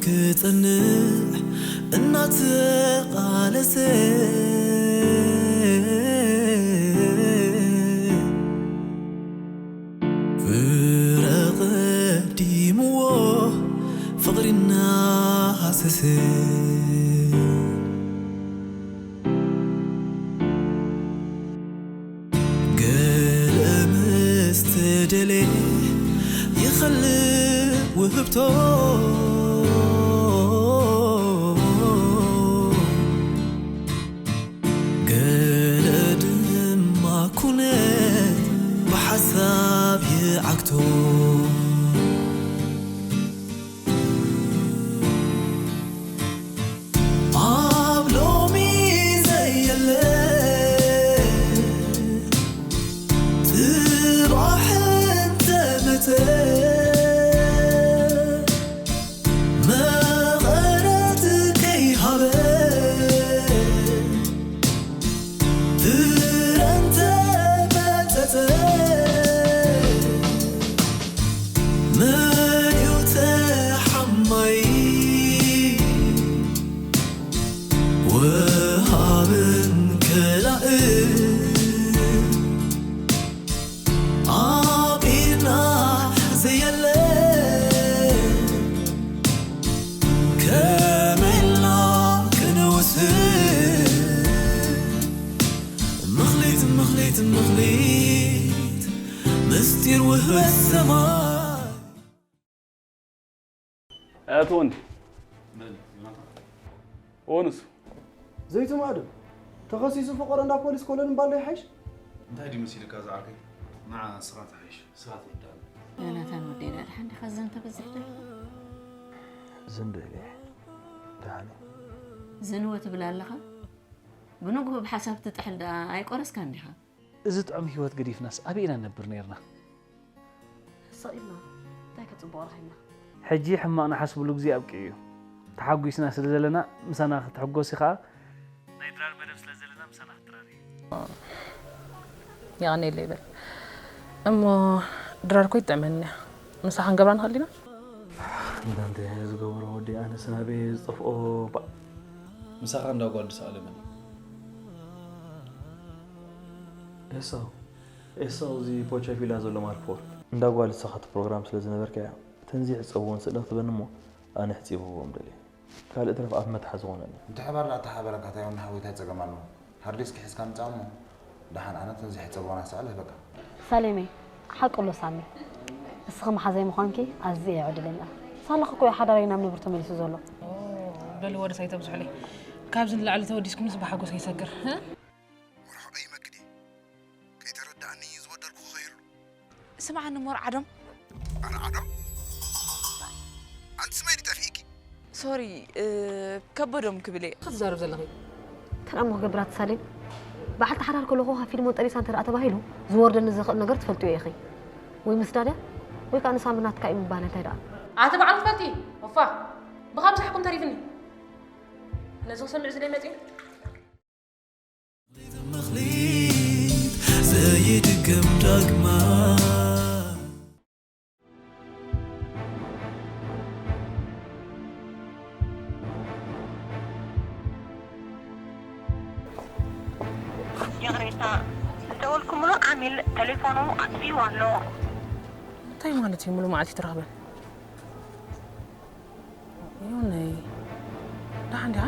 ክጸንዕ እናተቓለሰ ፍረ ቀዲምዎ ፍቕሪ እናሃሰሰ ገለ ምስ ተደልየ ይኸልእ ውህብቶ ገለ ድማ ኩነት ብሓሳብ ይዓግቶ ኣብ ሎሚ ዘየለ ጽባሕ እንተመጸ መቐረት ከይሃበ ፍረ እንተመጸጸ መን እዩ ተሓማይ ወሃብን ከላእን ኣቢና ዘየለ ከመይልና ክንውስን ምኽሊት ምኽሊት ምኽሊት ምስጢር ውህበት ሰማይ ኣቶ ወንድ ኦንሱ ዘይቱ ማዕዶ ተኸሲሱ ፍቐዶ እንዳ ፖሊስ ኮሎን እምባሎ ይሓይሽ? እንታይ ድዩ መሲልካ ዝዓርከይ? ንዓ ንስኻ ትሓይሽ፣ ንስኻ ትርዳእኒ። ዮናታን ወደይ፣ ደኣ ደሓን ዲኻ? ዘን ተበዝሕ ዶ? ዘን ዶ ኢለ? ደሓን እየ። ዘንወ ትብል ኣለኻ? ብንግሆ ብሓሳብ ትጥሕል ደኣ ኣይቆረስካን ዲኻ? እዚ ጥዑም ህይወት ገዲፍናስ ኣበይ ኢና ንነብር ነይርና? ስቕ ኢልና እንታይ ከጽብቑ ረኺብና? ሕጂ ሕማቕ ንሓስብሉ ግዜ ኣብቂዑ እዩ። ተሓጒስና ስለ ዘለና ምሳና ክትሕጎሲ ከኣ ናይ ድራር መደብ ስለ ዘለና ምሳና ክትድራር እዩ። የቐንየለይ በል እሞ ድራር እኮ ይጥዕመኒ እያ። ምሳኻ ክንገብራ ንኽእል ዲና? እንዳንተ ዝገበሮ ወዲ ኣነስ ናበይ ዝጠፍኦ ባ ምሳኻ እንዳ ጓል ድሰኣለመኒ ኤሳው ኤሳው እዚ ፖቸፊላ ዘሎ ማርክ ፎር እንዳ ጓል ዝሰኻት ፕሮግራም ስለ ዝነበርካያ ተንዚ ሕፀብዎን ስእለ ክትበኒ እሞ ኣነ ሕፂብዎም ደልየ ካልእ ትረፍ ኣብ መትሓዚ ኾነኒ እንተ ሓባር ዳኣ ተሓበረካ ታይ ወኒ ሓወይ ታይ ጸገም ኣለዎ ሃርዲስክ ሒዝካ ምጻእ እሞ ደሓን ኣነ ተንዚ ሕፀብዎን ኣስዕለ በቃ ሳሌመይ ሓቂ ኣሎ ሳሚ እስኺ መሓዛይ ምዃንኪ ኣዝየ እየ ዕድለኛ ሳላኺ እኮ እዩ ሓዳረይ ናብ ንብሩ ተመሊሱ ዘሎ በሊ ወደስ ኣይተብዝሑለይ ካብዚ ንላዕሊ ተወዲስኩምስ ብሓጎስ ይሰግር ወርሑ ቀይመኪ ድየ? ከይተረድኣኒ እዩ ዝበደልኩኺ ኸይሩ። ስምዓኒ እሞ ርዓዶም። ኣረ ዓዶም? ኣንቲ ስመይ ድዩ ጠፊእኪ? ሶሪ ከበዶም ክብል እየ። ትዛረብ ዘለኺ? እንታይ ደኣ እሞ ክገብር ኣቲ ሳሌም? በዓልቲ ሓዳር ከለኹ ከፊል እሞ ጠኒሳ እንተ ደኣ ተባሂሉ ዝወርደኒ ዝኽእል ነገር ትፈልጥዮ ኢኺ። ወይ ምስዳድ እያ ወይ ከኣ ንሳሚ ናትካ እዩ ምባል እንታይ ደኣ? ኣቲ በዓል ትፈልጢ ኦፋ ብኻ ምሳሕኩም ተሪፍኒ ነዚ ክሰምዕ ዝለይ መጺኡ መኽሊት ዘይድገም ዳግማ ይቕሬታ ዝደወልኩምሉ ዓሚል ተሌፎኑ ኣጥፊእዎ ኣሎ። እንታይ ማለት እዩ ሙሉ መዓልቲ ትረኽበን? ይሁነይ ደሓን ዲኻ?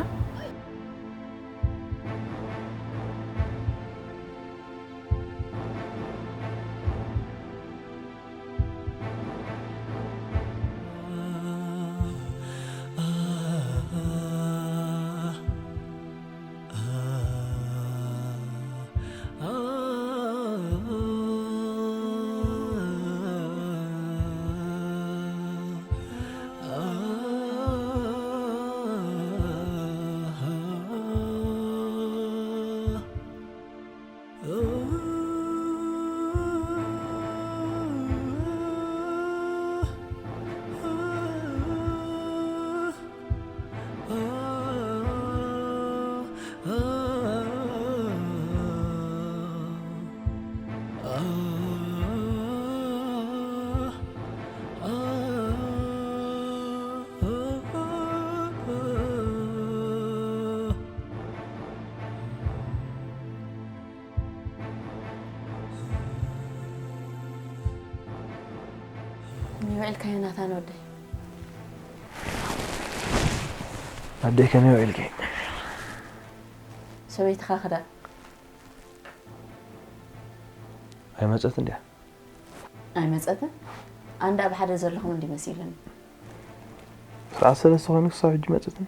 ከመይ ውዒልካ ዮናታን ወደይ? ኣደይ ከመይ ውዒልኪ? ሰበይትኻ ክዳ ኣይመፀትን ድያ? ኣይመፀትን? ኣንዳ ኣብ ሓደ ዘለኹም እንዲ መሲሉኒ። ሰዓት ሰለስተ ኮይኑ ክሳብ ሕጂ መፀትን?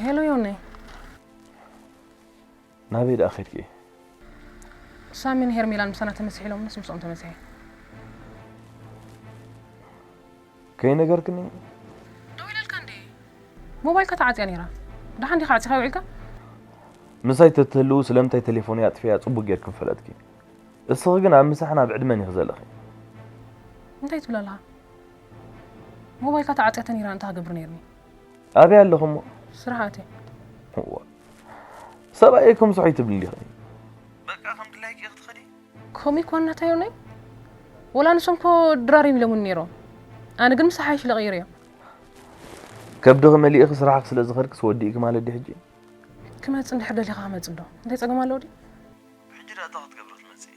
ሄሎ ዮነይ። ናበይ ደኣ ኸድኪ? ሳሚን ሄርሜላን ምሳና ተመሲሒሎምንስ ምስኦም ተመሲሐ። ከይነገርክኒ? ደዊለልካ እንዴ? ሞባይልካ ተዓፅያ ነይራ። ደሓን ዲኻ ዓፂኻ ውዒልካ? ምሳይ ተትህልው ስለምንታይ ቴሌፎነይ ኣጥፊኣ ጽቡቅ ጌርኪ ምፈለጥኪ። እስኺ ግን ኣብ ምሳሕን ኣብ ዕድመን ኢኺ ዘለኺ። እንታይ ትብል ኣለኻ? ሞባይልካ ተዓፅያተ ነይራ እንታይ ክገብር ነይርኒ? ኣበይ ኣለኹ እሞ? ስራሕ ኣትየ። እዋ። ሰብኣየይ ከም ስሑ ይትብሊ እንዲኺ። በቃ ከም ድላይኪ ኢኺ ትኸዲ። ከምኡ ይኮን ናተይ ዮነይ? ወላ ንሶም ኮ ድራር እዮም ኢሎምኒ ነይሮም። ኣነ ግን ምስ ሓይሽ ለቐይረዮ። ከብድኺ መሊእኺ ስራሕኪ ስለ ዝኸድክስ ወዲእኪ ማለት ድዩ ሕጂ? ክመጽእ እንድሕር ደሊኻ ክመጽእ ዶ? እንታይ ጸገም ኣለዎ ድዩ? ሕጂ ደኣ እንታይ ክትገብሪ ትመጽኢ?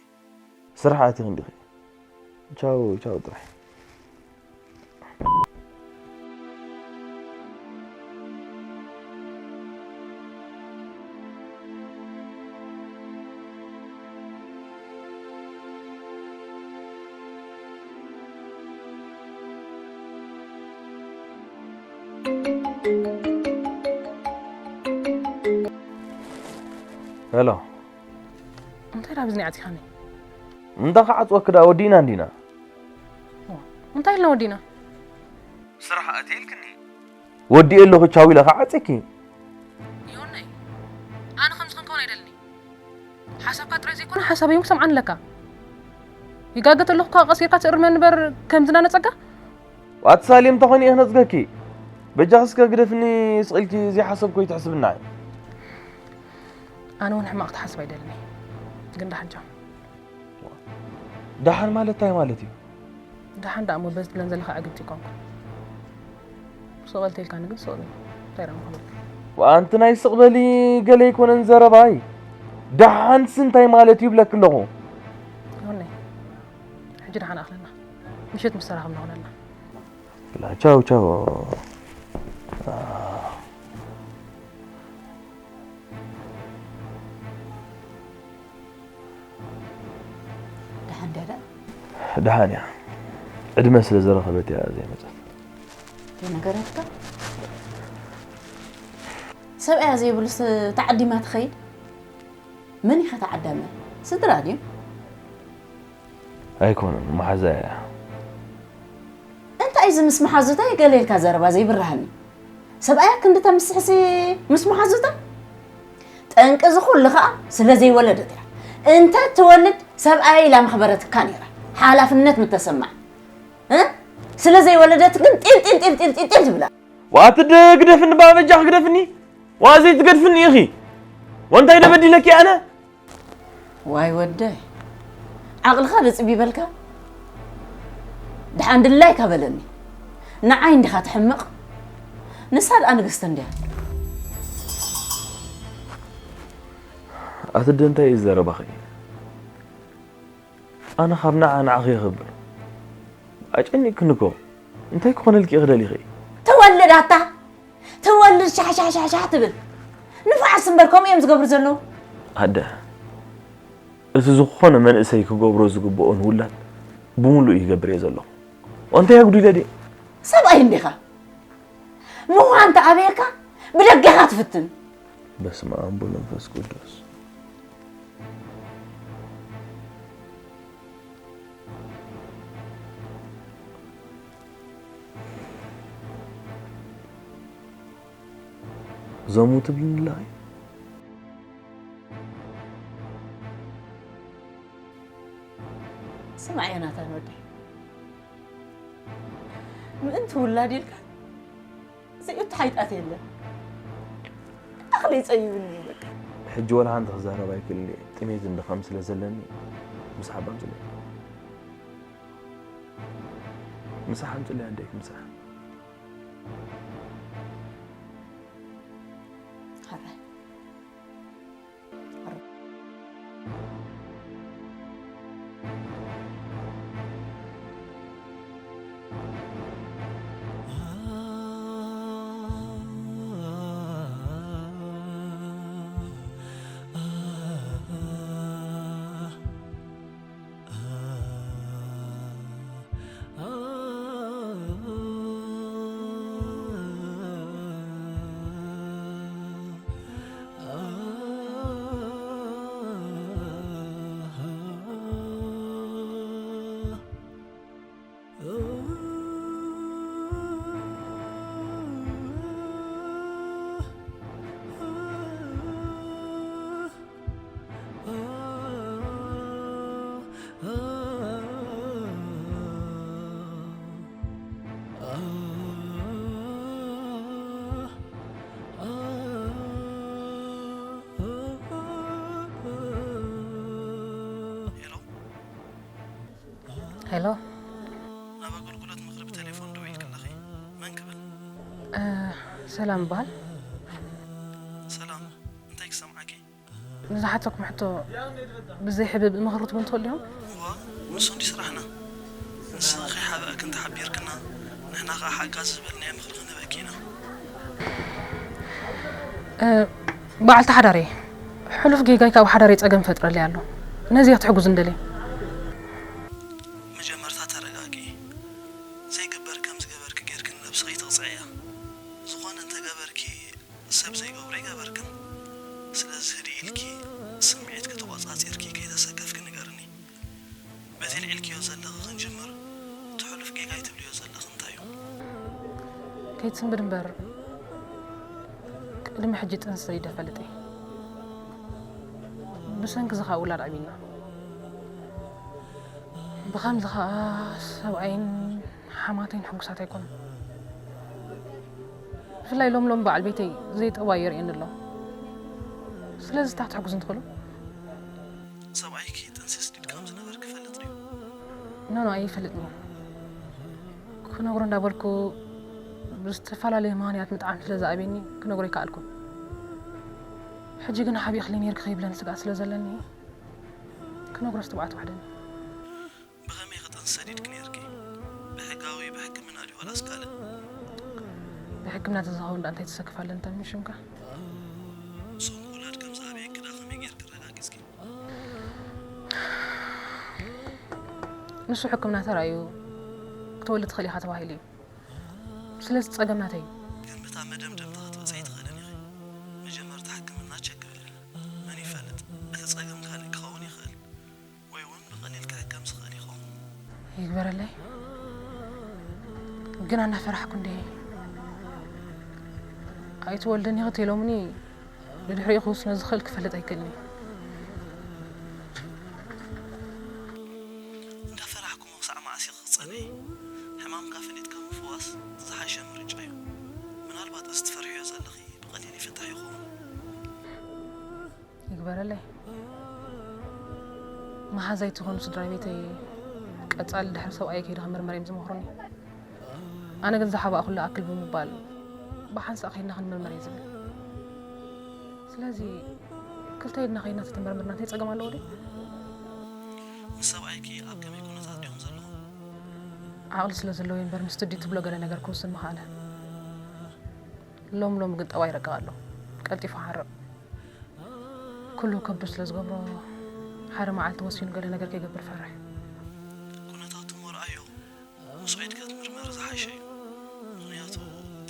ስራሕ ኣቲኺ እንዲኺ። ቻው ቻው ጥራሕ። ሄሎ። እንታይ ዳብዝኒ ዓፂኻኒ? እንዳ ክዓፅወኪ ዳ ወዲእና እንዲና። እንታይ ኢልና ወዲእና? ስራሕ ኣትየ ኢልክኒ። ወዲኤ ኣለኹ ቻው ኢለ ክዓፅኪ። ዮነይ፣ ኣነ ከምዚ ክንከውን ኣይደልኒ። ሓሳብካ ጥራይ ዘይኮነ ሓሳበይ እውን ክሰምዓኒ ኣለካ። ይጋገ ተለኹ እኳ ቀስ ጌርካ ትእርመኒ እምበር ከምዚ እናነፀጋ። ኣቲ ሳሌም ተኾይኑ እየ ክነፅገኪ። በጃኺ እስከ ግደፍኒ ስቕ ኢልኪ ዘይሓሰብኩ ኣይትሕስብና። ኣነ እውን ሕማቕ ትሓስብ ኣይደልኒ። ግን ደሓን ቻው። ደሓን ማለት እንታይ ማለት እዩ? ደሓን ደኣ እሞ በዚ ትብለን ዘለኻ ዕግብቲ ኣይኮንኩን። ስቕ በል ተይልካኒ ግን ስቕ በል። እንታይ ደኣ ምኽበል? ኣንቲ ናይ ስቕ በሊ ገለ ኣይኮነን ዘረባይ። ደሓንሲ እንታይ ማለት እዩ ይብለኪ ኣለኹ። ይኹነይ። ሕጂ ደሓን ኣኽለና። ምሸት ምስ ተራኸብና ኹነልና። ቻው ቻው። ደሓን ድያ ደኣ? ደሓን እያ። ዕድመ ስለ ዝረኸበት እያ ዘይመጸት። ዘይነገረትካ? ሰብኣያ ዘይብሉስ ተዓዲማ ትኸይድ? መን ኢኻ ተዓዳሚ? ስድራ ድዩ? ኣይኮነን፣ መሓዛ እያ። እንታይ እዚ ምስ መሓዙተይ ገለ ኢልካ ዘረባ ዘይብርሃኒ? ሰብኣያ ክንዲ ተምስሕሲ ምስ መሓዙታ? ጠንቂ እዚ ኩሉ ኸኣ ስለ ዘይወለደት እያ። እንተ ትወልድ ሰብኣያ ኢላ መኽበረትካ ነይራ። ሓላፍነት ምተሰማዕ። እ? ስለ ዘይወለደት ግን ጢል ጢል ጢል ጢል ጢል ጢል ትብላ። ዋትደ ግደፍኒ ባበጃ ክግደፍኒ። ዋዘይ ትገድፍኒ ኢኺ። ወንታይ ደበዲለኪ ኣነ? ዋይ ወደይ፣ ዓቕልኻ ደጽብ ይበልካ። ደሓን ድላይካ በለኒ። ንዓይ እንዲኻ ትሕምቕ። ንሳ ደኣ ንግስቲ እንድያ። ኣቲ ደንታይ እዩ ዘረባኺ? ኣነ ካብ ንዓ ንዓኺ ይኸብር። ኣጨኒቅክኒ እኮ። እንታይ ክኾነልኪ ኢኺ ደሊኺ? ተወልድ ኣታ። ተወልድ ሻሕ ሻሕ ሻሕ ሻሕ ትብል። ንፉዓት እምበር ከምኡ እዮም ዝገብሩ ዘለዉ። ኣደ፣ እቲ ዝኾነ መንእሰይ ክገብሮ ዝግብኦ ንውላድ ብምሉእ ይገብር እየ ዘለኹ። እንታይ ኣጉዲለ ድየ? ሰብኣይ እንዲኻ። ምዃን ተኣበየካ ብደገኻ ትፍትን። በስመ ኣብ ወመንፈስ ቅዱስ። ዘሙ ትብልኒ ኣለኺ? ስማዕ ዮናታን ወደይ፣ ምእንቲ ውላድ ኢልካ ዘይእቶ ሓይጣት የለን። ኣኽሊ ይጸይብኒ እዩ በቃ። ሕጂ ወላ ሓንቲ ክዛረብ ኣይክእልን እየ። ጥሜትን ድኻም ስለ ዘለኒ ምሳሕ ኣምፅለይ። ምሳሕ ኣምፅለይ ኣደይ፣ ምሳሕ። ሕራይ። ሄሎ። ሄሎ። ናብ ኣገልግሎት ምኽሪ ብቴሌፎን ደዊልክለኺ። መን ክብል? እ፣ ሰላም እበሃል። ሰላም፣ እንታይ ክሰምዓኪ? ንዝሓተኩም ሕቶ ብዘይ ሕብእ ብምኽሪ ትብሉ ትኽእሉ ዲኹም? እዋ፣ ንሱ እንዲ ስራሕና። ንስኺ ሓበእኪ እንተሓቢርክና፣ ንሕና ኸዓ ሓጋዚ ዝበልናዮ ምኽሪ ክንህበኪ ኢና። እ፣ በዓልቲ ሓዳር እየ። ሕሉፍ ጌጋይ ካብ ሓዳረይ ጸገም ይፈጥረለይ ኣሎ። ነዚ እየ ክትሕግዙ እንደልየ። መጀመርታ ተረጋግኢ። ዘይግበር ከም ዝገበርኪ ጌርኪ ንነብስኺ ኣይትቕጽዕያ። ዝኾነ እንተገበርኪ ሰብ ዘይገብሮ ኣይገበርክን። ስለዚ ህድእ ኢልኪ ስምዒትኪ ተቖጻጺርኪ ከይተሰከፍኪ ንገርኒ። በቲ ኣልዒልክዮ ዘለኺ ክንጅምር፣ እቲ ሕሉፍ ጌጋይ ትብልዮ ዘለኺ እንታይ እዩ? ከይትስንብድ እምበር ቅድሚ ሕጂ ጥንሲ ሰዲደ እፈልጥ እየ። ብሰንኪ እዚ ኸኣ ውላድ ኣዕቢና። ብኸምዚ ኸኣ ሰብኣይን ሓማተይን ሕጉሳት ኣይኮኑን። ብፍላይ ሎም ሎም በዓል ቤተይ ዘይጠባይ የርእየኒ ኣሎ። ስለዚ እንታይ ክትሕግዙ ትኽእሉ? ሰብኣይኪ ጥንሲ ኣስዲዱ ከም ዝነበርኪ ይፈልጥ ድዩ? ኖኖ ኣይፈልጥን እዩ። ክነግሮ እንዳበልኩ ብዝተፈላለየ ምኽንያት ምጥዓም ስለ ዝኣበየኒ ክነግሮ ኣይከኣልኩን። ሕጂ ግን ሓቢእክለይ ኔርኪ ከይብለኒ ስግኣት ስለ ዘለኒ ክነግሮስ ትብዓት ወሓደኒ። ብኸመይ ኢኺ ጥንሲ ሰዲድኪ ኔርኪ? ብሕጋዊ፣ ብሕክምና ድዩ ዋላስ ካልእ? ብሕክምና ተዝኸውን ደኣ እንታይ ተሰክፍ ኣለኒ ተምኒ ሽምካ? ሶም ውላድ ከም ዝኣበየኪ ደኣ ከመይ ጌርኪ ኣረጋጊጽኪ? ንሱ ሕክምና ተራእዩ ክትወልድ ትኽእል ኢኻ ተባሂሉ እዩ። ስለዚ ጸገም ናተይ እዩ። ግን ብታ መደምደምታ ክትበጽሒ ኣይትኽእልን ኢኺ። መጀመርታ ሕክምና ቸክ በሊ። መን ይፈልጥ፣ እቲ ጸገም ካልእ ክኸውን ይኽእል፣ ወይ እውን ብቐሊል ክሕከም ዝኽእል ይኸውን። ይግበረለይ። ግን ኣናፈራሕኩ እንዴ ኣይትወልድን ኢኺ ተኢሎምኒ ንድሕሪኡ ክውስኖ ዝኽእል ክፈልጥ ኣይክእልን እየ። እንዳፈራሕኩሞ ክሳዕ መዓስ ኢኺ ክትጸንሒ? ሕማምካ ፈሊጥካ ምፍዋስ ዝሓሸ ምርጫ እዩ። ምናልባት እዚ ትፈርሕዮ ዘለኺ ብቐሊል ይፍታሕ ይኸውን። ይግበረለይ። መሓዛይ ትኹን ስድራ ቤተይ ቀጻሊ ድሕሪ ሰብኣየ ከይደ ክምርመር እዮም ዝመኽሩኒ። ኣነ ግን ዝሓባእኩሉ ኣክል ብምባል ብሓንሳእ ከይድና ክንምርመር እየ ዝብል። ስለዚ ክልተ ኢድና ከይድና ተተመርመርና እንታይ ጸገም ኣለዎ ድዩ? ምስ ሰብኣይኪ ኣብ ከመይ ኩነታት ዲኹም ዘለኹም? ዓቕሊ ስለ ዘለዎ እምበር ምስ ትዲ ትብሎ ገለ ነገር ክውስን ምኽኣለ። ሎም ሎም ግን ጠባይ ይረቅቕ ኣሎ። ቀልጢፉ ሓርቕ። ኩሉ ከብዱ ስለ ዝገብሮ ሓደ መዓልቲ ወሲኑ ገለ ነገር ከይገብር ፈርሕ። ኩነታቱ እሞ ረኣዮ። ምስ ዒድካ ትምርመር ዝሓሸ እዩ። ምኽንያቱ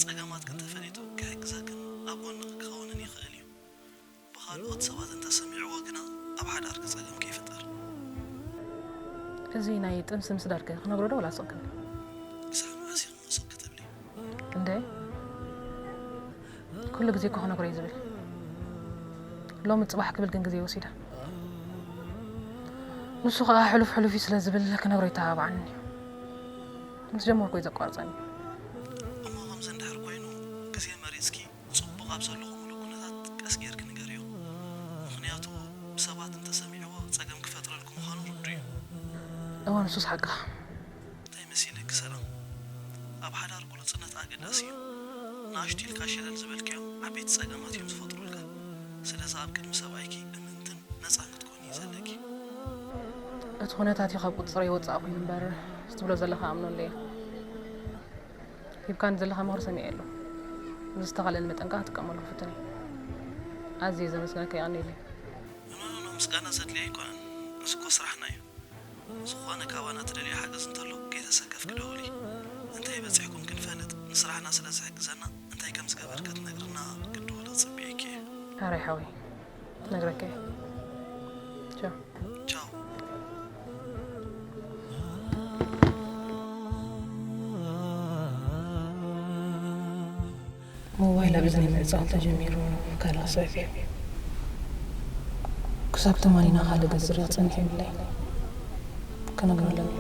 ጸገማትኪ እንተፈሊጡ ክሕግዘክን ኣብ ጎንኺ ክኸውንን ይኽእል እዩ። ብኻልኦት ሰባት እንተሰሚዕዎ ግና ኣብ ሓዳርኪ ጸገም ከይፍጠር። እዚ ናይ ጥንሲ ምስዳድከ ክነግሮ ዶ ወላ ስቕ ክብል? ክሳብ መዓስ ኢኺ እሞ ስቕ ክትብሊ? እንደ ኩሉ ግዜ እኮ ክነግሮ እዩ ዝብል። ሎሚ ጽባሕ ክብል ግን ግዜ ወሲደ። ንሱ ኸኣ ሕሉፍ ሕሉፍ እዩ ስለ ዝብል ክነግሮ ይተባብዓኒ እዩ። ምስ ጀመርኩ እዩ ዘቋርጸኒ። እሞ ከምዚ እንድሕር ኮይኑ ግዜ ኣብ ዘለኹምሉ ኩነታት ቀስ ጌርኪ ንገርዮ። ምኽንያቱ ብሰባት እንተሰሚዕዎ ጸገም ክፈጥረልኩ ምዃኑ ርዱእ እዩ። እዋን ንሱስ ሓቅኻ። እንታይ መሲልኪ ሰላም? ኣብ ሓዳር ግሉጽነት ኣገዳሲ እዩ። ንኣሽቱ ኢልካ ሸለል ዝበልክዮም ዓበይቲ ጸገማት እዮም ዝፈጥሩልካ። ስለዚ ኣብ ቅድሚ ሰብኣይኪ እምንትን ነጻን ክትኮኒ እዩ ዘለኪ። እቲ ኩነታት እዩ ካብ ቁጽጽረይ ወጻእ ኮይኑ እምበር፣ እዚ ትብሎ ዘለኻ ኣምነሉ እየ። ሂብካኒ ዘለኻ ምኽሪ ሰሚዐ ኣለኹ። ብዝተኻእለኒ መጠን ከኣ ክጥቀመሉ ክፍትን እየ። ኣዝየ ዘመስግነካ፣ የቐንየለይ። ኖ፣ ኖ፣ ኖ፣ ምስጋና ዘድልዮ ኣይኮነን። ንሱ እኮ ስራሕና እዩ። ዝኾነ ካባና ትደልዮ ሓገዝ እንተሎ ከይተሰከፍኪ ደውሊ። እንታይ በጺሕኩም ክንፈልጥ፣ ንስራሕና ስለ ዝሕግዘና እንታይ ከም ዝገበርኪ ክትነግርና ክድውል ክጽበየኪ እየ። ሕራይ ሓወይ፣ ክነግረካ እየ። ቻው። ቻው። ሞባይል ኣብ እዝኒ ምዕጻው ተጀሚሩ ካልእ ክስዕብ እዩ። ክሳብ ትማሊና ካልእ ገጽ ዝርኢ ክጸንሕ የብለይን። ክነግሮ ኣለኒ።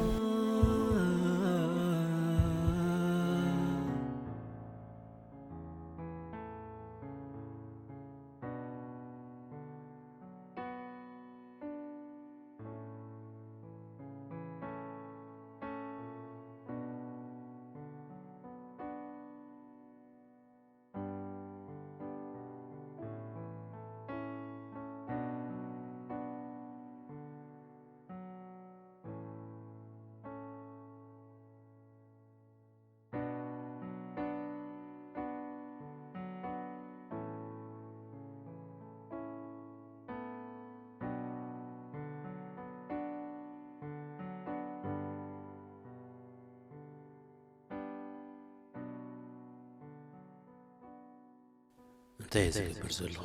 እንታይ እየ ዝገብር ዘለኹ?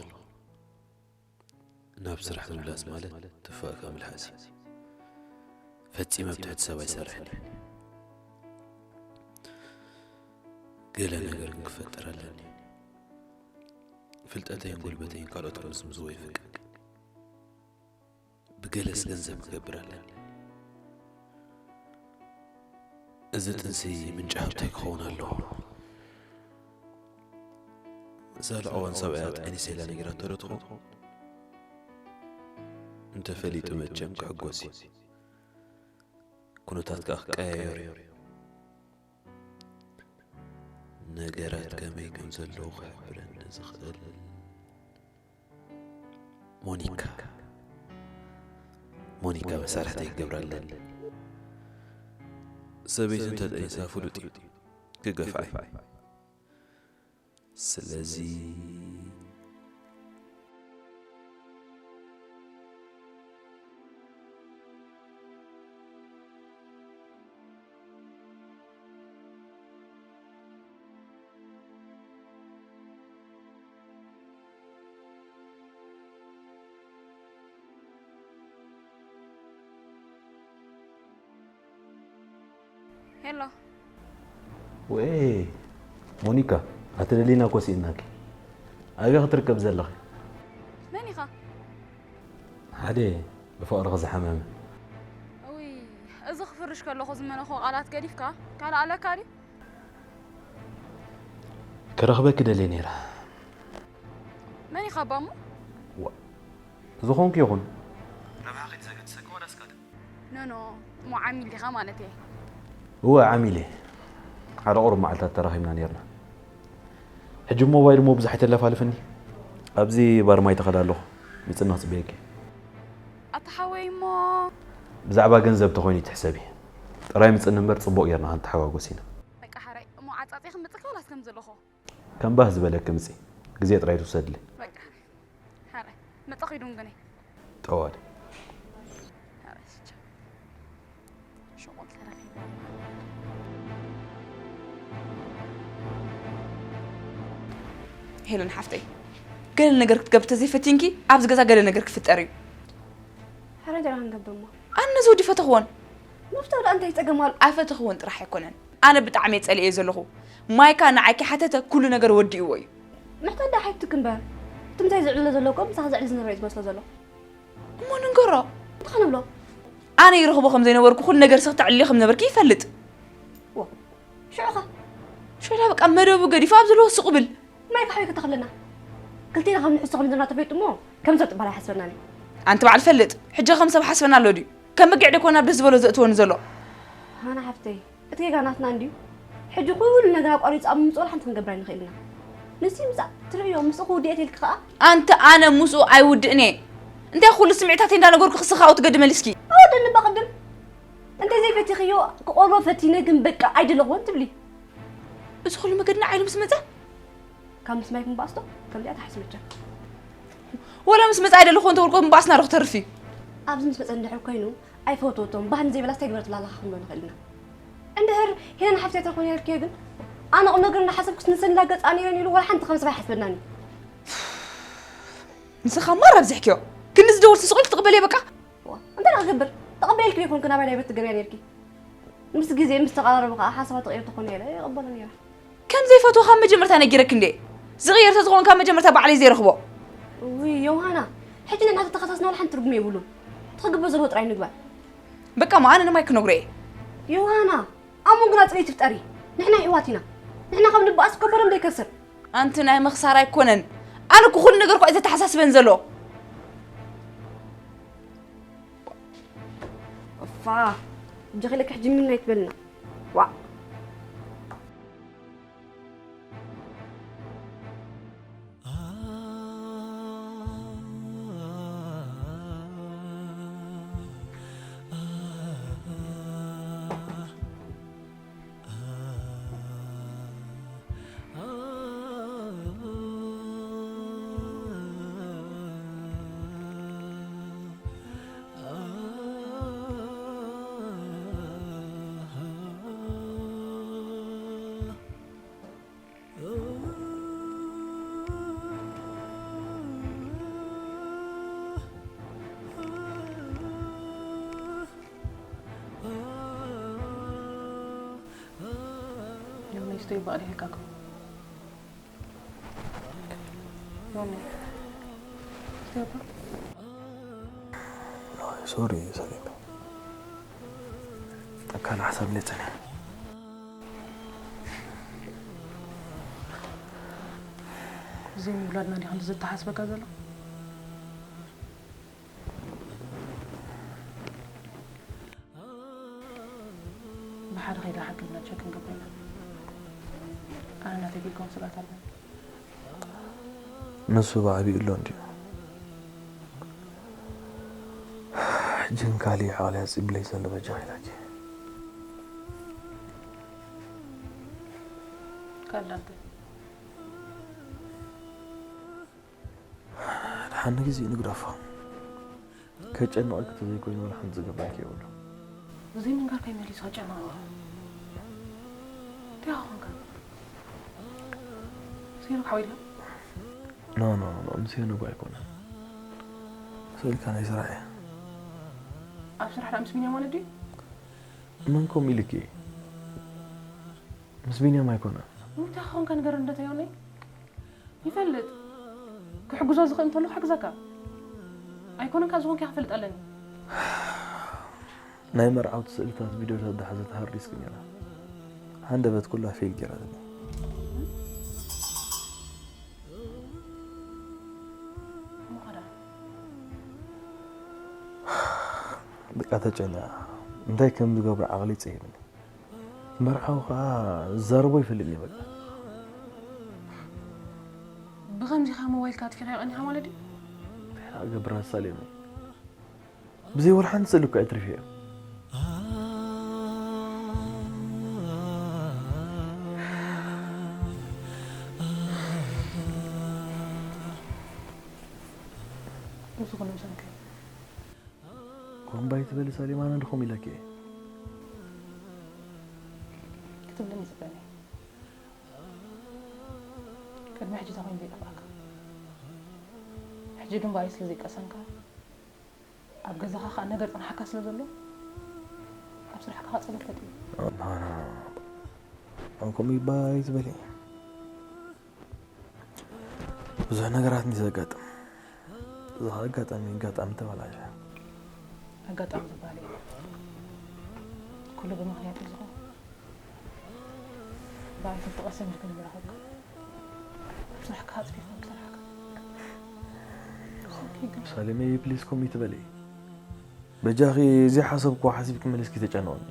ናብ ስራሕ ምምላስ ማለት ትፋእካ ምልሓስ እዩ። ፈጺመ ኣብ ትሕቲ ሰብ ኣይሰርሕን እየ። ገለ ነገር ግን ክፈጥር ኣለኒ። ፍልጠተይን ጉልበተይን ካልኦት ክምዝምዝዎ ይፍቅድ። ብገለስ ገንዘብ ክገብር ኣለኒ። እዚ ጥንሲ ምንጪ ሃብተይ ክኸውን ኣለዎ። እዛ ልዕዋን ሰብኣያ ጠኒሰ ኢላ ነጊራቶ ዶ ትኸውን? እንተፈሊጡ መቸም ክሕጎስ እዩ። ኩነታት ከኣ ክቀያየር እዩ። ነገራት ከመይ ከም ዘለዉ ክሕብረኒ ዝኽእል ሞኒካ። ሞኒካ መሳርሕተይ ክገብራ ኣለኒ። ሰበይቲ እንተጠኒሳ ፍሉጥ እዩ። ክገፍዓ እዩ። ስለዚ ሄሎ። ወይ ሞኒካ፣ ኣተደሊና እኮ ስኢናኪ። ኣበይ ክትርከብ ዘለኺ? መን ኢኻ? ሓደ ብፍቕርኺ ዝሓመመ። እውይ፣ እዚ ክፍርሽ ከለኹ ዝመነኹ ቃላት ገዲፍካ ካልእ ኣለካ ድዩ? ክረኽበኪ ደልየ ነይረ። መን ኢኻ እባ እሞ? ዋ፣ ዝኾንኩ ይኹን። ረብሓኺ እዩ ዘገድሰኪ ዋላስ ካልእ? ኖ፣ ኖ፣ እሞ ዓሚል ዲኻ ማለት እየ። እወ፣ ዓሚል እየ። ሓደ ቁሩብ መዓልታት ተራኺብና ነይርና። ሕጂ ሞባይል እሞ ብዙሕ ኣይተለፋልፍኒ። ኣብዚ ባር ማይ ተኸል ኣለኹ። ምጽና ክጽበየኪ። ኣታ ሓወይ እሞ። ብዛዕባ ገንዘብ ተኾይኑ ይትሕሰቢ። ጥራይ ምጽኒ እምበር ጽቡቕ ጌርና ክንተሓጓጎስ ኢና። በቃ ሓራይ እሞ ዓጻጺ ክምጽካ ዋላስ ከም ዘለኹ? ከም ባህ ዝበለኪ ምጺ። ግዜ ጥራይ ትውሰድለይ። በቃ ሓራይ መጻኹ ይድንጉነይ። ጠዋል። ሓራይ ሽቻ። ሽቁል ተረኺቡ። ሄለን ሓፍተይ፣ ገለ ነገር ክትገብሪ ተዘይፈቲንኪ ኣብዚ ገዛ ገለ ነገር ክፍጠር እዩ። ሕራይ ደኣ ክንገብር እሞ። ኣነ ነዚ ወዲ ፈተኽዎን። መፍትሒ ደኣ እንታይ ጸገም ኣሎ? ኣይፈተኽዎን ጥራሕ ኣይኮነን። ኣነ ብጣዕሚ እየ ጸሊኤዮ ዘለኹ። ማይካ ንዓይ ከይሓተተ ኩሉ ነገር ወዲእዎ እዩ። ምሕታት ደኣ ሓይትክ እምበር። እቲ ምሳይ ዝዕልሎ ዘሎ እኮ ምሳኻ ዘዕሊ ዝነበረ እዩ ዝመስሎ ዘሎ። እሞ ንንገሮ። እንታይ ንብሎ? ኣነ ይረኽቦ ከም ዘይነበርኩ፣ ኩሉ ነገር ስኽ ተዕልልዮ ከም ነበርኪ ይፈልጥ። ዋ፣ ሽዑ ኸ? ሽዑ በቃ መደቡ ገዲፉ ኣብ ዘለዎ ስቕ ብል። ማይ ካሕወይ ከተኽለና። ክልቴና ከም ንሕሶ ከም ዘለና ተፈይጡ እሞ ከም ሰብ ጥባል ኣይሓስበናን እዩ። ኣንቲ በዓል ፈልጥ፣ ሕጂ ከም ሰብ ሓስበና ኣሎ ድዩ? ከም በጊዕ ዶ ኮና ደስ ዝበሎ ዘእትወኒ ዘሎ? ሃና ሓፍተይ፣ እቲ ጌጋ ናትና እንድዩ። ሕጂ ኩሉ ነገር ኣቋሪጹ ኣብ ምምጽኡ ሓንቲ ክንገብር ኣይንኽእልን ኢና። ንሱ ይምጻእ፣ ትርእዮ፣ ምስኡ ክውድእ እየ ኢልኪ ከኣ ኣንቲ ኣነ ምስኡ ኣይውድእን እየ። እንታይ ኩሉ ስምዒታተይ እንዳነገርኩ ክስኻ ክትገዲ መሊስኪ። ኣወደኒ እባ ቅድም። እንተ ዘይፈቲኽዮ ክቐርቦ ፈቲነ ግን በቃ ኣይደለኹዎን ትብሊ። እዚ ኩሉ መገድና ዓይኑ ምስ መጸ? ካብ ምስማይ ክንበኣስቶ ከምዚኣ ትሓስብ መቸም። ወላ ምስ መጻ ኣይደለኹ እንተበልኩ ምባኣስና ዶ ክተርፍ እዩ? ኣብዚ ምስ መጸ እንድሕር ኮይኑ ኣይፈተወቶን ባህን ዘይበላስ እንታይ ግበረትላ ኣለኻ ክንብሎ ንኽእል ኢና። እንድሕር ሄለን ሓፍትያ ተኾነ ያልክዮ ግን ኣነ ቁም ነገር እንዳሓሰብኩስ ንሰን እንዳገጻ ነይረን ኢሉ ወላ ሓንቲ ከም ሰብ ኣይሓስበናን እዩ። ንስኻ ማራ ኣብዚሕክዮ። ክንዲ ዝደወል ስስቑል ትቕበል እየ በቃ። ዋ፣ እንታይ ደኣ ክገብር? ተቐበልክዮ ይኹን ክናባይ ናይ ቤት ትገብያ ነይርኪ። ምስ ግዜ ምስ ተቐራረቡ ከኣ ሓሳባ ተቐይር ተኾነ ኢለ ይቕበሎ ነይረ። ከም ዘይፈትዎ ካብ መጀመርታ ነጊረክ እንዴ? ዝቕየር ተዝኸውን ካብ መጀመርታ ባዕለይ ዘይረኽቦ። ውይ ዮሃና፣ ሕጂ ንሕና ተተኸሳስና ወላ ሓንቲ ትርጉም የብሉን። እቲ ክግበር ዘለዎ ጥራይ ንግበር። በቃ እሞ ኣነ ንማይ ክነግሮ እየ። ዮሃና፣ ኣብ መንጎና ጽልኢ ትፍጠሪ። ንሕና ይሕዋት ኢና። ንሕና ካብ ንበኣስ እኮ በረም ዘይከስር። ኣንቲ ናይ ምኽሳር ኣይኮነን። ኣነ እኮ ኩሉ ነገር እኮ እዩ ዘተሓሳስበን ዘሎ። እፋ፣ እጀኺ ለክሕ ጅሚና ይትበልና። ዋእ። ዮኒ፣ ስትይ እባ ዲኺ ካኮ? ዮኒ፣ ስትይ እባ? ኣይ፣ ሶሪ፣ ሰሊም። ኣብ ካልእ ሓሳብ እንድየ ጸኒሐ። ብዘይ ምውላድና ዲኻ ዘተሓስበካ ዘሎ? ብሓደ ከይዳ ሕክምና ቸክ ክንገብር ኢና። ኣነ ናተይ ከይከውን ስግኣት ኣለኒ። ንሱ ብዓቢኡ ኣሎ እንድዩ። ሕጂ ግን ካሊእ ዓቕሊ ኣጽቢለይ ዘሎ በጃኺ ኢላኪ። ካልእ እንታይ? ደሓን ንግዜ ንግደፎ። ከጨንቐኪ ተዘይኮይኑ ወላ ሓንቲ ዝገብረኪ የብሉ። ብዘይ ምንጋርካይ መሊሱ ከጨንቐኒ። እንታይ ኾንካ? ምስ ሄኖክ ሓው ኢልካ? ኖ፣ ኖ፣ ኖ፣ ምስ ሄኖክ ኣይኮነን። ስእልካ ናይ ስራሕ እየ። ኣብ ስራሕ ደኣ ምስ ቢንያም ማለት ድዩ? መን ከምኡ ኢልኪ? ምስ ቢንያም ኣይኮነን። እንታይ ኾንካ ንገረኒ እንዶ ተዮነይ? ይፈልጥ። ክሕግዞ ዝኽእል እንተሎ ክሕግዘካ። ኣይኮነን ካብ ዝኾንካ ክፈልጥ ኣለኒ። ናይ መርዓውቲ ስእልታት ቪድዮታት ዝሓዘት ሃርድ ዲስክ ነይራ። ሃንደበት ኩላ ፌል ገይራትኒ። እሞ ኸዳ? በቃ ተጨንያ። እንታይ ከም ዝገብሮ ዓቕሊ ጸይብኒ። መርዓዊ ኸኣ ዝዛረቦ ይፈልጥኒ በቃ። ብኸምዚኻ ሞባይልካ ኣጥፊእካዮ ቀኒኻ ማለት ድዩ? እንታይ ደኣ ክገብር ኣሳልየኒ። ብዘይ ወላ ሓንቲ ስእሊ እኮ ኣትሪፈዮ። ንሱ ኩሉ ምሰንከ። ኮምባይ ትበሊ ሳሌም ኣነ ድኹም ኢለኪ እየ። ክትብለኒ ይጽበኒ። ቅድሚ ሕጂ ተኾይኑ ዘይጠፍኣካ። ሕጂ ግን ብኣይ ስለ ዘይቀሰንካ፣ ኣብ ገዛኻ ኸኣ ነገር ጽንሓካ ስለ ዘሎ፣ ኣብ ስራሕካ ኸኣ ጸገም ፈጢሩ። ኣንኮም ይባይ ዝበለ ብዙሕ ነገራት እንዲ ዘጋጥም፣ እዚ ኸኣ ኣጋጣሚ፣ ኣጋጣሚ ተበላሸ። ኣጋጣሚ ዝበሃል የለን። ኩሉ ብምኽንያት እዩ ዝኾን። ብኣይ ተተቐሰም ኢልካ ንምራኸብካ። ኣብ ስራሕካ ኣጽፊፍካ ኣብ ስራሕካ። ሳሌመይ ፕሊስ ኮም ይትበለይ። በጃኺ እዚ ሓሰብኩ ሓሲብኪ መለስኪ ተጨነቕኒ።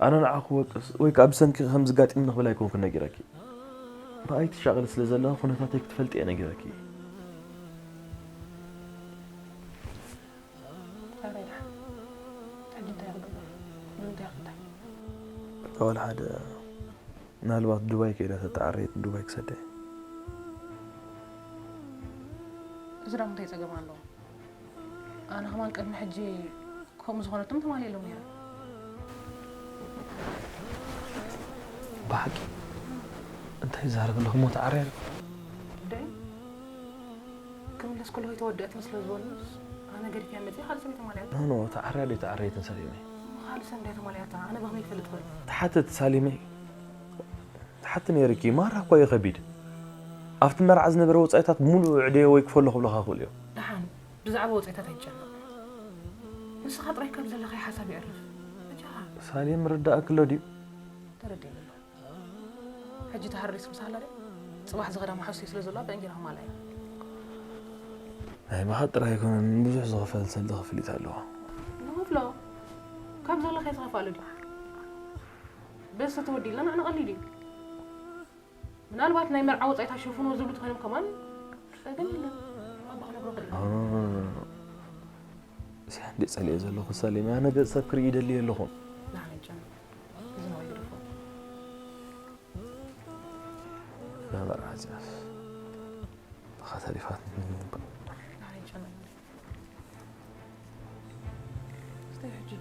ኣነ ንዓኹ ወቅስ ወይ ከዓ ብሰንኪ ከም ዝጋጢም ንኽብል ኣይኮንኩን ነጊረኪ። ብኣይ ትሻቐል ስለ ዘለኻ ኩነታተይ ክትፈልጥ እየ ነጊረኪ። ወላ ሓደ። ምናልባት ዱባይ ከይዳ ተተዓረየት ንዱባይ ክሰደ። እዚ ደሞ እንታይ ጸገም ኣለዎ? ኣነ ከማን ቅድሚ ሕጂ ከምኡ ዝኾነቶም ትማሊ የሎም ነይረ። ብሓቂ እንታይ ይዛረብ ኣለኹ እሞ ተዓርያ ደይ ክምለስ ከለኹ የተወደአትን ስለ ዝበሉስ ኣነ ገዲፈ መፅእ ካልእ ሰብ ተማልያ ኖ ኖ ተዓርያ ዶ ተዓረየትን ሰሊመይ ካልእ ሰብ እንታይ ተማልያታ ኣነ ብኸመይ ክፈልጥ ኽእል ተሓተት ሳሊመይ ተሓቲ ነይርኪ ማራ እኳ እዩ ከቢድ ኣብቲ መርዓ ዝነበረ ወፃኢታት ሙሉእ ዕደየ ወይ ክፈሎ ክብለካ ክኽእል እዮም ደሓን ብዛዕባ ወፃኢታት ኣይጨነቕ ንስኻ ጥራይ ካብ ዘለኻይ ሓሳብ የዕርፍ በጃኻ ሳሌም ርዳእክሎ ድዩ ተረዲእኒ ኣሎ ሕጂ ተሃሪስ ምሳላ ደ ፅባሕ ዝኸዳ መሓዝተይ ስለ ዘለዋ ብእንጌራ ክማላ እያ ናይ ምኻድ ጥራይ ኣይኮነን ብዙሕ ዝኽፈል ሰልዲ ክፍሊት ኣለዎ ንኽፍሎ ካብ ዘለኻይ ዝኸፍኣሉ ድዩ በስ ተተወዲልና ንዓና ቀሊል እዩ ምናልባት ናይ መርዓ ወፃኢታት ሸፍኖ ዝብሉ ተኾይኖም ከማን ፀገም የለን ኣባ ክነግሮ ክእል እዚኣ እንዴ ፀሊኦ ዘለኹ ሳሌም ኣነ ገፅ ሰብ ክርኢ ይደሊ ኣለኹ ናነጨም እዚ ነው ይግድፎ እዛ መርዓ እዚኣስ ብኻ ተሪፋትኒ ናነጨም እስቲ ሕጂ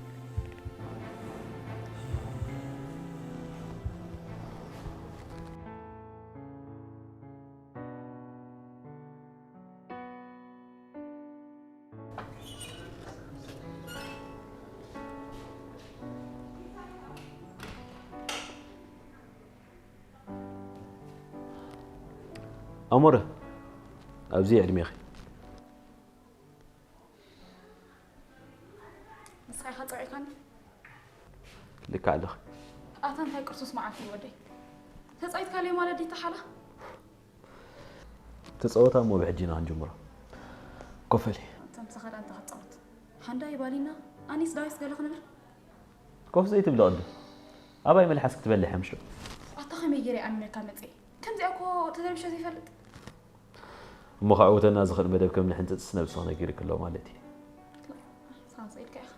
ኣሞረ ኣብዚ ዕድሜኺ ንስኻ ኢኻ ጸቂጥካኒ ልክዕ ኣለኺ ኣታ እንታይ ቅርሱስ መዓልቲ ወደይ ተጻይትካለይ ማለት ድዩ ተሓላ ተጸወታ እሞ ብሕጂ ኢና ክንጅምሮ ኮፈሊ እቶም ዝኸዳ እንታይ ክጻወት ሓንዳ ይባሊና ኣኒስ ዳዊስ ገለ ክንብል ኮፍ ዘይትብሊ ቅድም ኣባይ መልሓስ ክትበልሕ ምሽ ኣታ ከመይ ገይረ ኣሚነካ መጽየ ከምዚኣ እኮ ተዘርቢሸ ዘይፈልጥ እሞ ከዕውተና ዝኽእል መደብ ከም ንሕንፅፅስ ነብስኺ ነጊርኪ ኣሎ ማለት እዩ ሳንሳ ኢልካ ኢኻ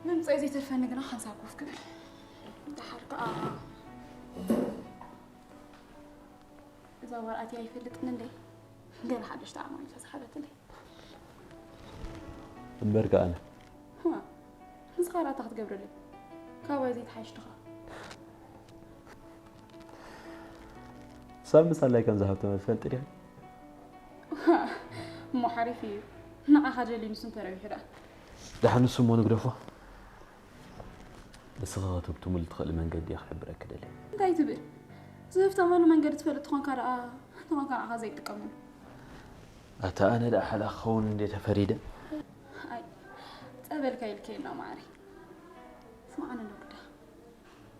ምምፀይ ዘይተርፈኒ ግና ሓንሳብ ኮፍ ክብል ደሓር ከዓ እዛ ጓል ኣትያ ኣይፈልጥን እንደ ገለ ሓደሽ ጣዕማ ኢልካ ዝሓበትለይ እምበር ከኣነ ንስኻ ራታ ክትገብረለይ ካባይ ዘይትሓይሽ ድኻ ሰብ ምሳላይ ከም ዝሃብተመ ትፈልጢ ዲኻ እሞ ሓሪፍ እዩ ንዓኻ ደልዩ ንሱ እንተረቢሑ ደኣ ደሓን ንሱ እሞ ንግደፎ ንስኻ ከተብትሙሉ ትኽእሊ መንገዲ እየ ክሕብረኪ ደልየ እንታይ ትብል ዝህፍተመሉ መንገዲ ትፈልጥ ትኾንካ ደኣ ተኾንካ ንዓኻ ዘይጥቀመሉ ኣታ ኣነ ደኣ ሓላ ክኸውን እንደ ተፈሪደ ኣይ ጸበልካ ኢልከ ኢልና ማዕረይ ስማዕኒ ንጉዳ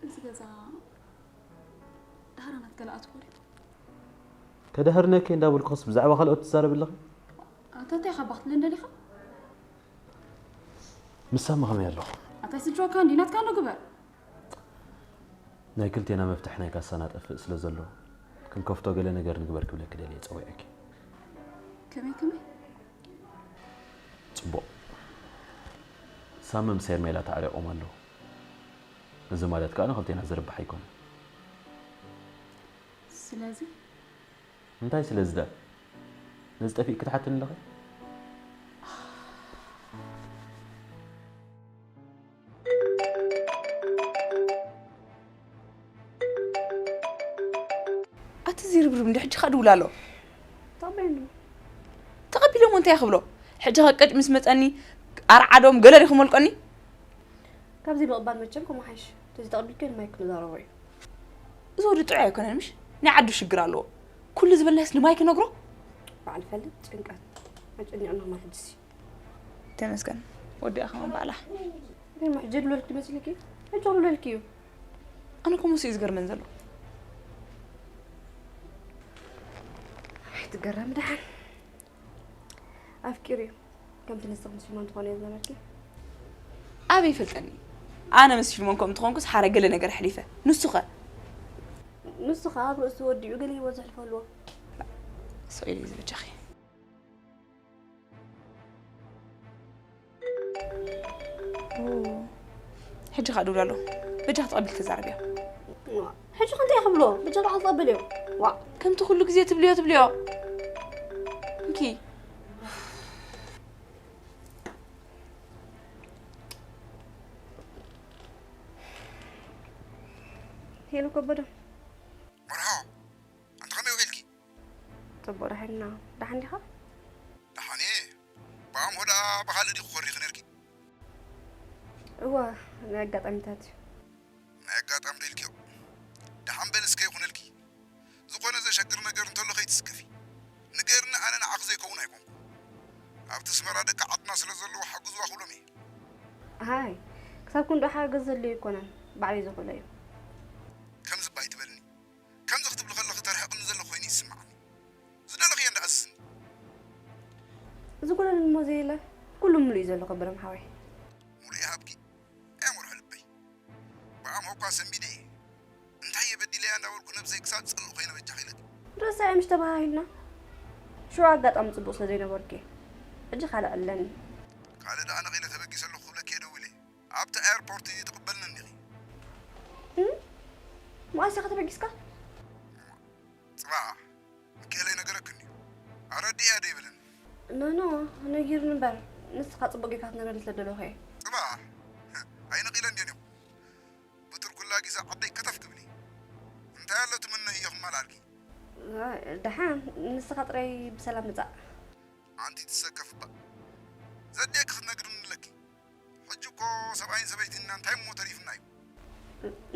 እዚ ገዛ ዳህራናት ገለ ኣትኮር እዩ ከዳህርነኪ እንዳበልኩኸስ ብዛዕባ ካልኦት ትዛረብ ኣለኺ ኣታ እንታይ ካብ ባክትለን ደሊኻ ምሳማ ከመይ ኣለኹ ኣታ ይስልችወካ እንዲ ናትካ እንዶ ግበር ናይ ክልቴና መፍትሕ ናይ ካሳና ጠፍእ ስለ ዘሎ ክንከፍቶ ገለ ነገር ንግበር ክብለኪ ደልየ ጸዊዐኪ ከመይ ከመይ ጽቡቕ ሳሚ ምስ ሄርሜላ ተዓሪቖም ኣለዉ እዚ ማለት ከኣ ንክልቴና ዝርብሕ ኣይኮነ ስለዚ እንታይ ስለዚ ዳ ነዚ ጠፊእ ክትሓትኒ ኣለኺ ኣቲ ዝርብርብ እንዲ ሕጂ ካ ድውል ኣሎ ተቐበለኒ ተቐቢሎሞ እንታይ ክብሎ ሕጂ ከቀጭ ምስ መፀኒ ኣርዓዶም ገለ ዲኹም መልቀኒ ካብዚ ምቕባል መቸም ከምሓይሽ ተዚ ተቐቢልኪ ንማይክ ንዛረቦ እዩ እዚ ወዲ ጥዑይ ኣይኮነን ምሽ ናይ ዓዱ ሽግር ኣለዎ ኩሉ ዝበልናስ ንማይክ ነግሮ በዓል ፈልጥ ጭንቀት ኣጨኒቕና ማሕጅሲ ተመስገን ወዲኣ ከማን ባዕላ ሕጂ ድለልኪ መሲልኪ ሕጂ ድለልኪ እዩ ኣነ ኮምኡ ስዩ ዝገርመን ዘሎ ኣይትገረም ደሓን ኣፍቂሩ እዩ። ከምቲ ንስኺ ምስ ፊልሞን ትኾኒ ዝነበርኪ። ኣበይ ይፈልጠኒ? ኣነ ምስ ፊልሞን ከምኡ እንተኾንኩስ ሓረ ገለ ነገር ኣሕሊፈ። ንሱ ኸ? ንሱ ኸኣ ኣብ ርእሱ ወዲኡ ገለ ህይወት ዘሕልፎ ኣለዎ። ስቕ ኢለ እዩ ዝበጃኺ። ኦ፣ ሕጂ ኸኣ ደውሉ ኣሎ። በጃኺ ተቐቢልኪ ተዛረብዮ። ሕጂ ከ እንታይ ክብሎ? በጃ ደኣ ክቐበልዮ። ዋ። ከምቲ ኩሉ ግዜ ትብልዮ ትብልዮ። እንኪ። ሄሎ ከበዶ። መርሃ፣ ኣንቲ ከመይ ውዒልኪ? ጽቡቕ ደሓን ኢና። ደሓን ዲኻ? ደሓን እየ። ብኣምሆ ደኣ ብኻልእ ዲኹ ኮሪኺ ነርኪ? እወ፣ ናይ ኣጋጣሚታት እዩ። ናይ ኣጋጣሚ ዶ ኢልክዮ? ደሓን በሊ እስከ ይኹነልኪ። ዝኾነ ዘሸግር ነገር እንተሎ ከይትስከፊ። ንገርኒ፣ ኣነ ንዓኺ ዘይከውን ኣይኮንኩ። ኣብቲ ኣስመራ ደቂ ዓድና ስለ ዘለዉ ሓግዝዋ ክብሎም እየ። ኣይ፣ ክሳብ ክንድኡ ሓገዝ ዘድልዮ ኣይኮነን። ባዕለይ ዝኽእሎ እዩ። ከምዚ እባ ኣይትበልኒ። ከምዚ ክትብሊ ከለኺ ተርሕቕኒ ዘለኺ ኮይኑ ይስምዓኒ። ዝደለኽዮ እንዳኣዝዝኒ። ዝጎደለኒ እሞ ዘየለ፣ ኩሉ ምሉእ እዩ ዘሎ ከበዶም ሓወይ። ሙሉእ ይሃብኪ። ኣየምርሖ ልበይ። ብኣምሆ እኳ ሰንቢደ እየ። እንታይ እየ በዲለያ እንዳበልኩ ነብሰይ ክሳብ ዝጸልእ ኮይነ በጃኺ ኢለኪ። ርእሳ እየ ምሽ ተባሃሂልና። ሽዑ ኣጋጣሚ ጽቡቕ ስለ ዘይነበርኪ። ሕጂ ካልእ ኣለኒ። ካልእ ደኣ ነቒለ ተበጊሰ ኣለኹ ክብለኪ እየ ደዊለ። ኣብቲ ኤርፖርት ትቕበልኒ እንዲኺ። እም? መዓስ ኢኻ ተበጊስካ? ጽባሕ። ሚካኤል ኣይነገረክን ድዩ? ኣረዲእያ ዶ ይብልን? ኖ፣ ኖ፣ ነጊሩኒ እምበር፣ ንስኻ ጽቡቕ ጌርካ ክትነግረኒ ስለ ደለኹ እየ። ጽባሕ። ኣይነቒለን ድየን ኢኹ? ብትርኩላ ጊዛ ዓደይ ከተፍ ክብሊ። እንታይ ኣሎ ትምነይዮ ክማልኣልኪ? ደሓን፣ ንስኻ ጥራይ ብሰላም ምጻእ። ኣንቲ ትሰከፍ እባ። ዘድልየኪ ክትነግርኒ ኣለኪ። ሕጂ እኮ ሰብኣይን ሰበይትን ኢና፣ እንታይ እሞ ተሪፍና እዩ?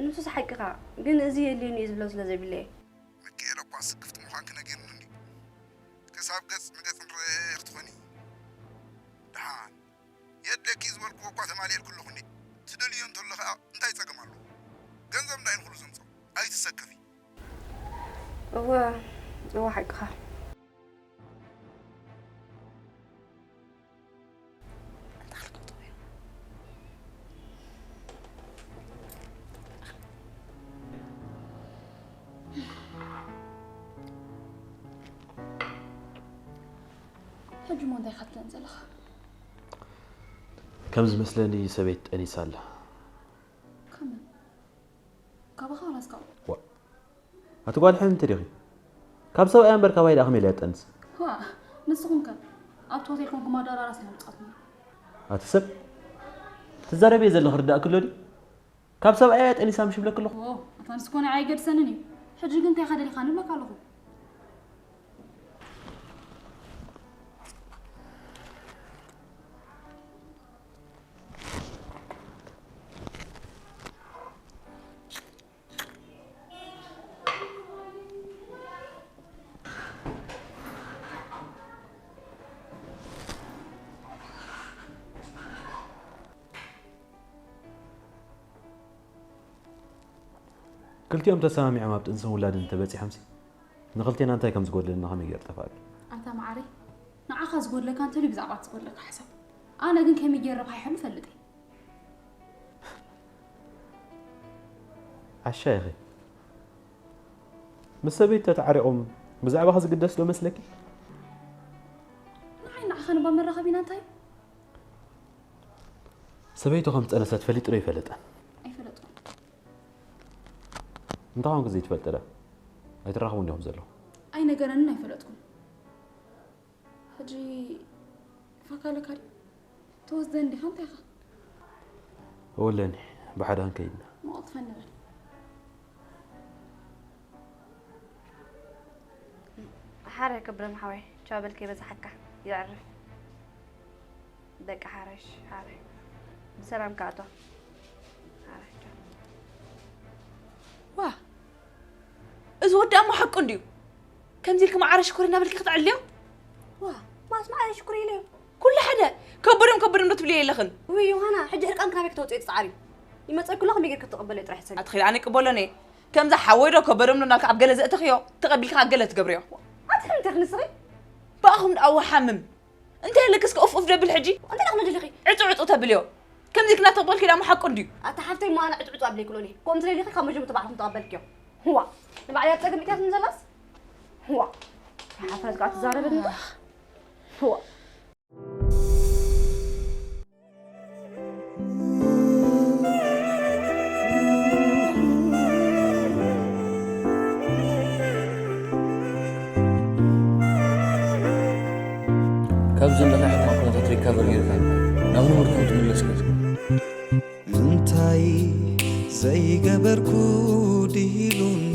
ንሱስ ሓቅኻ፣ ግን እዚ የድልየኒ እዩ ዝብሎ ስለ ዘይብለየ። ሚካኤል እኳ ስክፍቲ ምዃንኪ ነጊሩኒ እንድዩ። ክሳብ ገጽ ንገጽ ንረኣይ ክትኾኒ። ደሓን፣ የድልየኪ ዝበልክዎ እኳ ተማሊኤልኪ ኣለኹ እንዴ። ትደልዮ እንተሎ ኸኣ እንታይ ጸገም ኣለዎ? ገንዘብ እንታይ ንኹሉ ዘምጽኦ? ኣይትሰከፊ። እወ፣ እወ ሓቅኻ። ሕጂ እሞ እንታይ ኢኻ ትብለኒ ዘለኻ? ከም ዝመስለኒ ሰበይቲ ጠኒሳ ኣላ። ከመይ? ካባኻ ዋላስ ካብኡ? ዋ፣ ኣቲ ጓል ሕምንቲ ዲኺ? ካብ ሰብኣያ እምበር ካባይ ደኣ ከመይ ኢላ እያ ትጠንስ? ዋ፣ ንስኹም ከ? ኣብቲ ሆቴል ኮንኩም ኣደራራስ ናይ ምጻት ነይሩ። ኣቲ ሰብ፣ ትዛረብዮ ዘለኺ ርዳእኪ ኣሎ ድዩ? ካብ ሰብኣያ እያ ጠኒሳ ምሽ ይብለኪ ኣለኹ። ኦ፣ ኣታ ንስኮ ንዓይ ኣይገድሰንን እዩ። ሕጂ ግን እንታይ ኢኻ ደሊኻ ንብለካ ኣለኹ። ክልቲኦም ተሰማሚዖም ኣብ ጥንስን ውላድን እንተበጺሖምሲ፣ ንኽልቴና እንታይ ከም ዝጎድለና ከመይ ገይሩ ጠፍኣኪ? ኣታ መዓረይ፣ ንዓኻ ዝጎድለካ እንተልዩ ብዛዕባ እቲ ዝጎድለካ ሕሰብ። ኣነ ግን ከመይ ገይረ ረብሓ ይሕሉ እፈልጥ እየ። ዓሻ ኢኺ። ምስ ሰበይቱ ተተዓሪቖም ብዛዕባኺ ዝግደስ ዶ መስለኪ? ንዓይ ንዓኻን እባ መራኸቢና እንታይ እዩ? ሰበይቱ ከም ዝጠነሰት ፈሊጡ ዶ ይፈልጥ? ኣይፈለጥኩን። እንታይ ኮንኪ ዘይትፈልጢ ዶ? ኣይትራኸቡን ዲኹም ዘለኹም? ኣይነገረንን ኣይፈለጥኩን። ሕጂ ፋካ ኣለካ ድዩ? ትወስደን ዲኻ እንታይ ኢኻ? ወለኒ ብሓደ ክንከይድና። መቐልጥፈ ንበል። ሓራይ ክብረም ሓወይ፣ ቻው በል ከይበዝሓካ። የዕርፍ። በቃ ሓራይሽ፣ ሓራይ። ብሰላም ከኣቶ። ሓራይ፣ ቻው። ዋ፣ እዚ ወዲ ኣሞ ሓቁ እንድዩ። ከምዚ ኢልኪ መዓረ ሽኮር እናበልኪ ክትዕልዮ? ዋ፣ ማስ መዓረ ሽኮር ኢለዮ። ኩሉ ሓደ፣ ከበዶም ከበዶም ዶ ትብልዮ የለኽን? ውይ ዮሃና፣ ሕጂ ሕርቃንኪ ናበይ ክተውፅዮ ትፅዓሪ? ይመፀኪ ኣሎ ከመይ ጌርኪ ትቕበልዮ ጥራሕ ሕሰቢ። ኣትኺድ ኣነ ይቅበሎን እየ። ከምዛ ሓወይ ዶ ከበዶም ዶ እናልካ ኣብ ገለ ዘእተኽዮ፣ ተቐቢልካ ኣብ ገለ ትገብርዮ። ኣትሕምቲ ንስኺ? ብኣኹም ደኣ ወሓምም። እንታይ ኣለክስ ኡፍ ኡፍ ደብል ሕጂ? እንታይ ደኣ ክነደሊኺ? ዕጹ ዕጹ ተብልዮ። ከምዚ ክና ተቕበልኪ ዳሞ ሓቁ እንድዩ። ኣታ ሓፍተይ፣ እሞ ኣነ ዕጥዕጡ ኣብለይ ክሎኒ። ከምዚ ደሊኺ ካብ መጀመርታ ባዕልኹም ተቐበልክዮ። ህዋ፣ ንባዕለይ ኣብ ጸገም እትያትኒ ዘላስ? ህዋ፣ ሓፍረት ከኣ ትዛረበኒ እንዶ? ህዋ። ካብ ዘለኻ ሕማቕ ኩነታት ሪካቨር ጌርካ ናብ ንቡር ከም ትምለስ ገይሩ። እንታይ ዘይገበርኩ ድሂሉኒ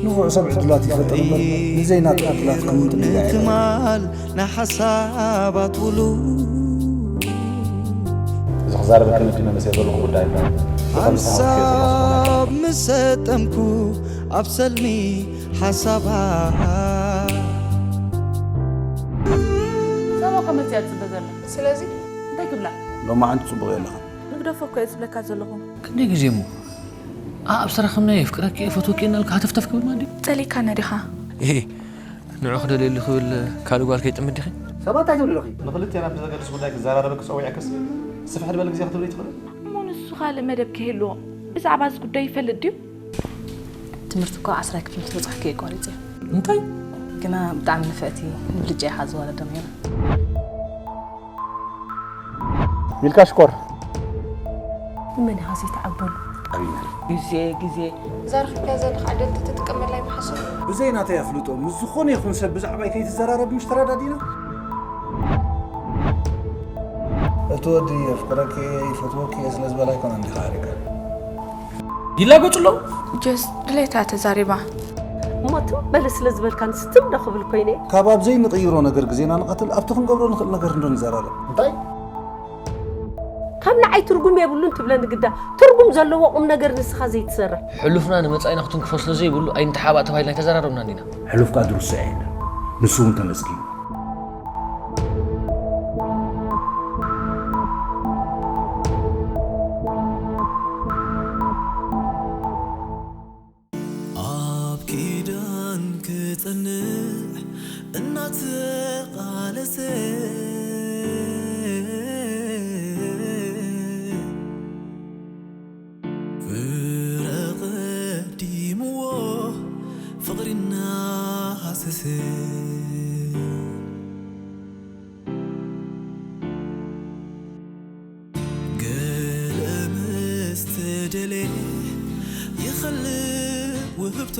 ንፉዕ ሰብ ዕድላት ይፈጥር እምበር ንዘይናቱ ዕድላት ክምንጥል እያ። ትማል ንሓሳባት ውሉ እዚ ክዛረበካ መዲና መሰ ዘለኹ ጉዳይ እምበር ሓሳብ ምስ ሰጠምኩ ኣብ ሰልሚ ሓሳባ ሳባ እኳ መፅያ ትፅበ ዘላ ስለዚ እንታይ ክብላ ሎማዓንቲ ፅቡቕ የለኽን። ንግደፎ እኮ እየ ዝብለካ ዘለኹ። ክንደይ ግዜ እሞ ኣብ ዝተረኸብናዮ የፍቅረኪ እየ ፈትወኪ እናልካ ሃተፍተፍ ክብል ማለት ድዩ? ጸሊእካና ዲኻ? እሄ ንዑ ክደልየሉ ክብል ካልእ ጓል ከይጥምድ ዲኺ? ሰባት እንታይ ትብሉ ኣለኺ? ንኽልቴና ብዘገድስ ጉዳይ ክዘራረበኪ ጸዊዐክስ ስፍሕ ዝበለ ግዜ ክትብሊ ትኽእሊ? እሞ ንሱ ካልእ መደብ ከይህልዎ ብዛዕባ እዚ ጉዳይ ይፈልጥ ድዩ? ትምህርቲ እኮ ዓስራይ ክፍሊ ምስ በጻሕኩ እየ ኣቋሪጸዮ። እንታይ? ግና ብጣዕሚ ንፍዕቲ ንብልጫ ኢኻ ዝወረደ ሜሮን። ሚልካ ሽኮር። ንመን ኢኻ ዘይትዓበሉ? ግዜ ግዜ እዛ ረኺብካያ ዘለኻ ዕድል ተትጥቀመላ ይምሓሸ። ብዘይ ናተይ ኣፍልጦ ምስ ዝኾነ ይኹን ሰብ ብዛዕባይ ከይትዘራረብ ምሽ ተረዳዲእና? እቲ ወዲ የፍቅረኪ እየ ይፈትወኪ እየ ስለ ዝበላ ኣይኮነን ዲኻ ኣሪካ? ይላገጹ ኣለዉ። ጀስ ድሌታ ተዛሪባ። እሞ ትም በሊ ስለ ዝበልካንስ ትም ዶ ክብል ኮይነ? ካብ ኣብ ዘይንቕይሮ ነገር ግዜና ንቐትል ኣብቲ ክንገብሮ ንኽእል ነገር እንዶ ንዘራረብ። እንታይ? ካብ ንዓይ ትርጉም የብሉን ትብለኒ ግዳ ትርጉም ዘለዎ ቁም ነገር ንስኻ ዘይትሰርሕ። ሕሉፍና ንመጻኢና ክትንክፎ ስለ ዘይብሉ ኣይንተሓባእ ተባሂልና ኣይተዘራረብናን ኢና። ሕሉፍካ ዝርስዕ የለን። ንሱ እውን ተመስጊኑ። ኣብ ኪዳን ክጸንዕ እናተቓለሰ ፍረ ቀዲምዎ ፍቕሪ እናሃሰሰ ገለ ምስ ተደልየ ይኸልእ ውህብቶ